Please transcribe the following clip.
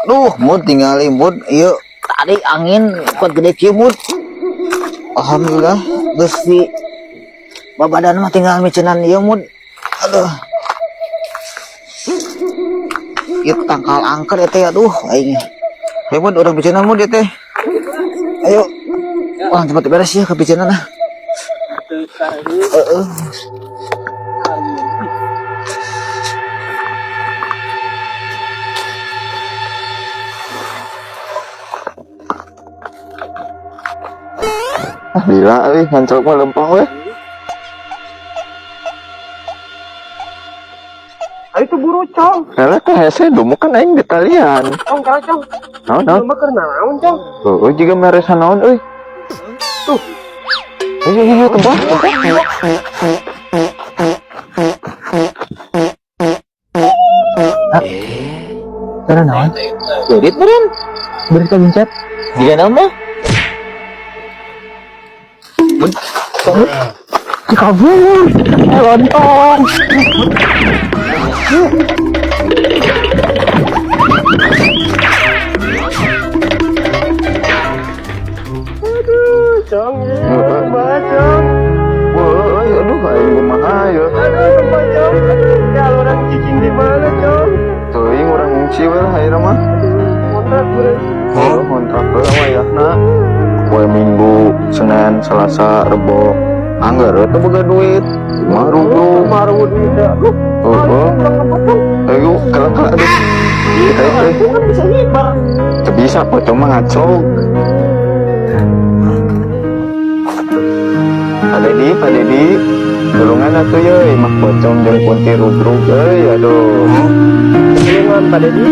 Aduh, Mud, tinggali, Mud. Ieu tadi angin kuat gede kieu, Mud. Alhamdulillah geus di babadan mah, tinggal miceunan ieu, Mud. Aduh. Ieu tangkal angker ya teh, aduh aing. Ayo, Mud, urang miceunan, Mud, ieu teh. Ayo. Wah, cepat beres ya kepiceunan ah. Heeh. Ah, lila euy, ngancrok mah lempang we. Ayo tuh buru, Cong. Kala teh hese dumu kan aing di talian. Cong, kala, Cong. Naon naon? Mah keur naon, Cong? Heueuh, jiga meresan naon euy. Tuh. Ayo ayo ayo, tempat tempat. Karena naon? Duit meureun. Beri ka bincet. Jiga naon mah? Mud. Kabur. Eh, lontong. Aduh, Cong. Heeh. Kumaha, Cong? Wah, euy, aduh aing kumaha ye. Aduh, sumpah, Cong. Ya, orang cicing di mana, Cong? Teuing, urang ngungsi we lah ayeuna mah. Kontrak beureum. Oh, kontrak heula mah yahna. Poe Minggu, Senin, Selasa, Rebo. Angger we teu boga duit. Mah rugrug. Maru duit ya. Aduh, Heeh. urang apa, Cong? Ayo, kala kala, aduh. Kita itu Aku kan bisa ngibar. teu bisa, pocong mah ngaclok. Pak Dedi, Pak Dedi, tulungan atuh ye, imah pocong jeung kunti rugrug euy, aduh. Tulungan, Pak Dedi.